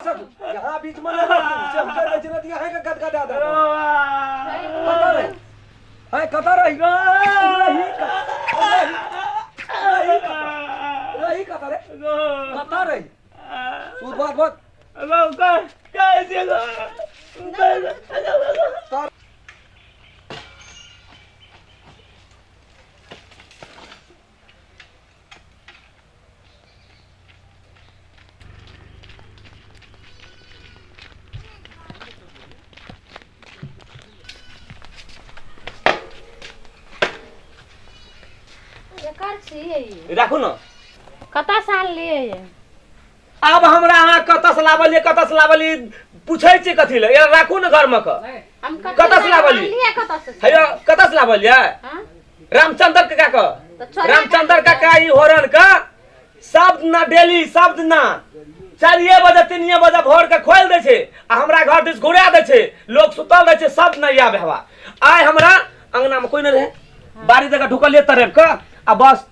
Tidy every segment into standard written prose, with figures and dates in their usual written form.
यहाँ बीच में नहीं रखू से हम कर दै छियै अहाँ के गदगदा दे कतऽ रही है कतऽ रही रही रही रही कतऽ रे कतऽ रही सुध बात बात एकर छियै ई। राखू ने। कतऽ से आनलियै ये? आब हमरा अहाँ कतऽ से लाबलियै, कतऽ से लाबलियै पूछै छियै कथी लए? राखू ने घरमे कऽ। हम कतऽ से लाबलियै? आनलियै कतऽ से? हेयो कतऽ से लाबलियै? हाँ? रामचंद्र काका के। तऽ चोरा रामचंद्र काका ई होरन के सब दिना डेली सब दिना 4 बजे 3 बजे भोर के खोलि दै छै आ हमरा घर दिस घुरा दै छै। लोक सुतल रहै छै, सब दिना इएह व्यवहार। आइ हमरा अंगना में कोई नहि रहै, बाड़ी जगह ढुकलियै तरेब के आ बस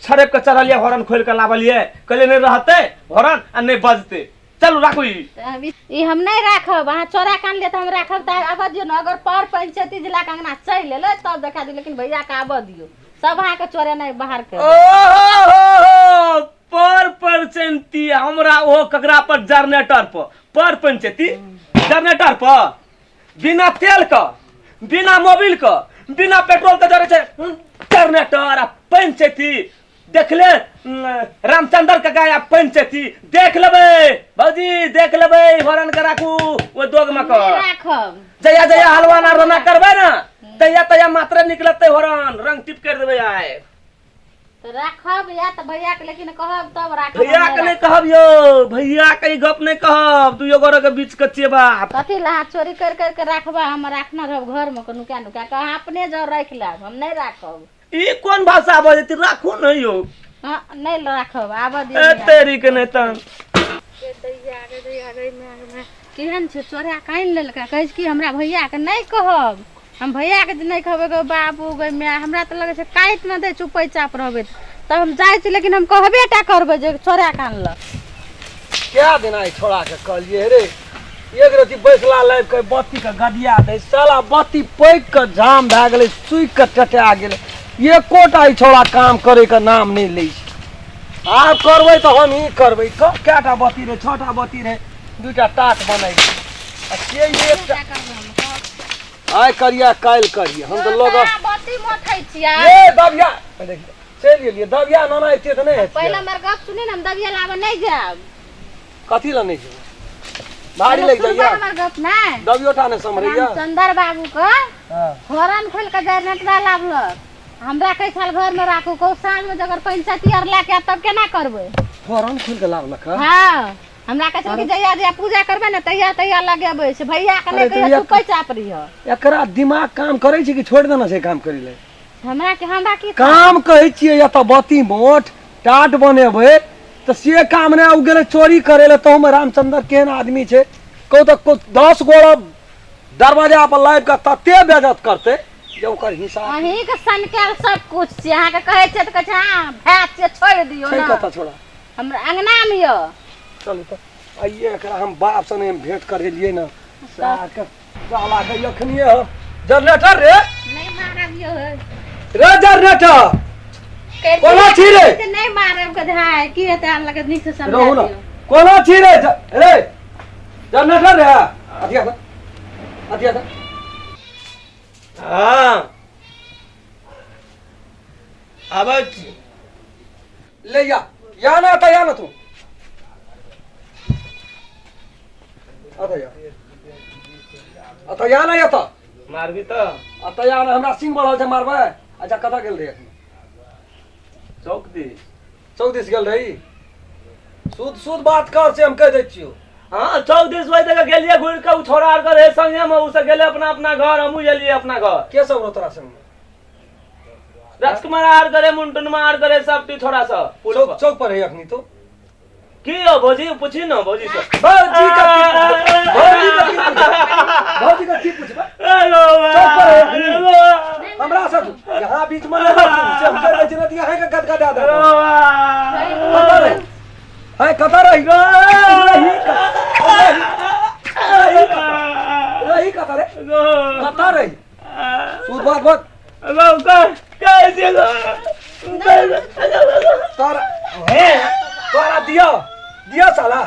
छड़ेब के चढ़लियै, हॉर्न खोलि के लाबलियै। कहलियै नहि रहतै हॉर्न आ नहि बजतै। चलू राखू ई। तऽ ई हम नहि राखब। अहाँ चोरा के आनलियै तऽ हम राखब? तऽ आबऽ दियौ ने। अगर पर पंचायती जिलाके अंगना चलि एलै तब देखा दियौ, लेकिन भैयाके आबऽ दियौ। सब अहाँके चोरेनाइ बाहर कर। ओहो, पर पंचायती हमरा ओ ककरा पर जनरेटर पर पंचायती जनरेटर पर बिना तेल के, बिना मोबिल के, बिना पेट्रोल के जरे छै जनरेटर आ पंचायती। देखले रामचंद्र काका आ पंचायती देख लेबै। भौजी, देख लेबै। हरन के राखू ओ दोग में नहि के। राखब। जहिया जहिया हलवा ना रोना करबै ने, तहिया तहिया मात्रे निकलतै हरन। रंग टिप कर देबै आइ। तऽ राखब या तऽ भैयाके लेकिन कहब तब राखब। भैया हम के नहि नहि कहब यौ, भैया के ई गप नहि कहब। दुइयो गोरे के बीच के छियै बात। कथी लए अहाँ चोरी कर कर के राखबै? हम राखने रहब घरमे के नुका नुका के। अहाँ अपने जाउ, राखि लेब, हम नहि राखब। ई कोन भाषा बजैत? राखू ने यौ। हँ, नहि राखब, आबऽ दियौ। ए तेरी के नहि तन। केहन छै, चोरा के आनि लेलकै। कहै छै कि हमरा भैयाके नहि कहब। हम भैयाके जे नहि कहबै गो बाबू गो माय, हमरा तऽ लगै छै काटि नहि दै। चुपै चाप रहबै तब हम जाइ छी, लेकिन हम कहबे टा करबै जे चोरा के आनलक। क्या दिन आइ छोड़ा के कहलिए रे, एक रति बैसला लाबि के बत्ती के गदिया दै। साला बत्ती पैक के जाम भए गेलै, सुखि के टटा गेलै। एकोटा ई छोड़ा काम करे के नाम नहि लै छै। आब करबै तऽ हम ही करबै। कएटा बत्ती रहै? छटा बत्ती रहै, दूटा टाट बनै आ से एकटा आइ करिया, काल्हि करिया, हम तऽ लोग बत्ती मोथै छियै। ए दबिया चलि गेलियै। दबिया नाना एते तऽ नहि हेतै। पहिले हमर गप सुनी ने, हम दबिया लाबऽ नहि जायब। कथी लए नहि जेबै? भारी लागि सुनबै जाइया। हमर गप नहि? दबियोटा नहि सम्हरैया। रामचंद्र बाबू के हॉर्न खोलि कऽ जनरेटरा लाबलक। हमरा कै साल घर में राखू कहू, साँझ में जकर पंचायती आर लए के आयत तब केना करबै? हॉर्न खोलि कऽ लाबलक हँ? हँ, हमरा कहै छल कि जहिया जहिया पूजा करबै ने, तहिया तहिया लगेबै से भैया के अरे नहि तऽ कहियो। चुपै चाप रहिह। एकरा दिमाग काम करै छै कि छोड़ि देना छै काम करै लए? हमरा के हमरा की काम कहै छियै एतऽ बत्ती मोठ टाट बनेबै तऽ से काम नहि। ओ गेलै चोरी करै लए। तहूमे रामचंद्र केहन आदमी छै कहू तऽ? 10 गोड़ा दरवाजा पर लाबि कऽ तते बेजत करतै जे ओकर हिसाब अहीं के सनकायल सब कुछ छै। अहाँके कहै छियै तऽ कहै छै हँ भाय छियै, छोड़ि दियौ। छै। ने कतऽ छोड़ा? हमरा अंगनामे यऽ। चलू तऽ आइए एकरा हम बाप से नहि भेंट करेलियै ने साके साला के। अखनिए हम जनरेटर रे। नहि मारब यौ। रे जनरेटर, कोना छी रे? नहि मारब के धाय की हेतै? आन लगे नीक से समझा रहू ने। दियौ। कोना छी रे रे जनरेटर रे? अथिया था, अथिया था। हँ, आबै छी। ले या या ना, आता या ना तू, आता या, आता या ना, आता। मारबी तऽ। आता या ना, हमरा सिंह बढ़ल छै, मारबै? अच्छा, कतऽ गेल रही अखन? चौक दिस। चौक दिस गेल रही? शुद्ध शुद्ध बात कर से हम कहि दै छियौ। हँ, चौक दिस वही जगह गेलियै, घुरि कऽ ओ छोड़ा आर के रहे संगे मे। ओ सब गेलै अपना अपना घर, हमहूँ गेलियै अपना घर। के सब रहो तोरा संगमे? राजकुमार आर करे, मुंटुनमा आर करे, सब टी छोड़ा सब पुल चौक पर। चौक पर है अखनी तो? की यौ भौजी, पूछी न भौजी से। भौजी का की पूछबै? भौजी का की पूछबै? भौजी का की पूछबै? हेलो। चौक पर है अखनी? हमरा सब यहाँ बीच में नहीं रखू से हम कहि दै छियै, नहि तऽ अहाँके गदगदा देब। कतऽ रही है? कतऽ रही? रही गो कहै छियै गो। तोरा हे तोरा दियो दियो साला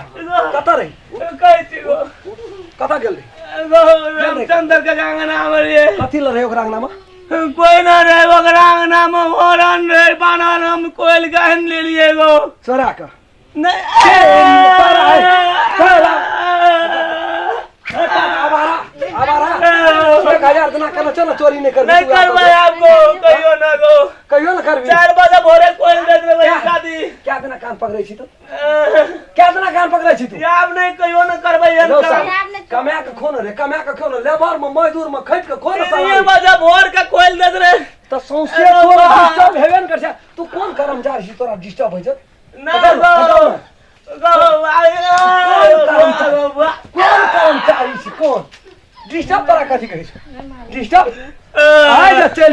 कतऽ रही कहै छी गो कतऽ गेल रही गो रामचंद्र के अंगना में रहियै। कथी लए रहै ओकरा अंगनामे? कोई ना रहे ओकरा अंगना में, हरण रहे बानर, हम कोयल के आनि लेलियै गो चोरा कऽ। नहीं तोरा है, तोरा। आवारा आवारा 1000 दिना केना चल चोरी नहि करबी नहीं तू। करबै आपको कहियो ना गो। कहियो ने करबी। 4 बजे भोरे कोयल दे देबै क्या? शादी। क्या दिना कान पकड़ै छी तू? क्या दिना कान पकड़ै छी तू? आब नहीं कहियो ना करबै एहन रौ काम। साला, कमा के खो ने रे, कमा के खो ने, लेबर में मजदूर में खटि के खो ने साला। 3 बजे भोर के कोयल दे रे। तऽ सौंसे अरे तोरा बा। डिस्टर्ब हेबे ने करै छै। तू कोन कर्मचारी छी तोरा डिस्टर्ब होइ छै? ना पकड़, गो पकड़ ने। गो कोन कोन कर्मचारी छी? कोन डिस्टर्ब तोरा कथी कहै छै डिस्टर्ब? आइ जे चलि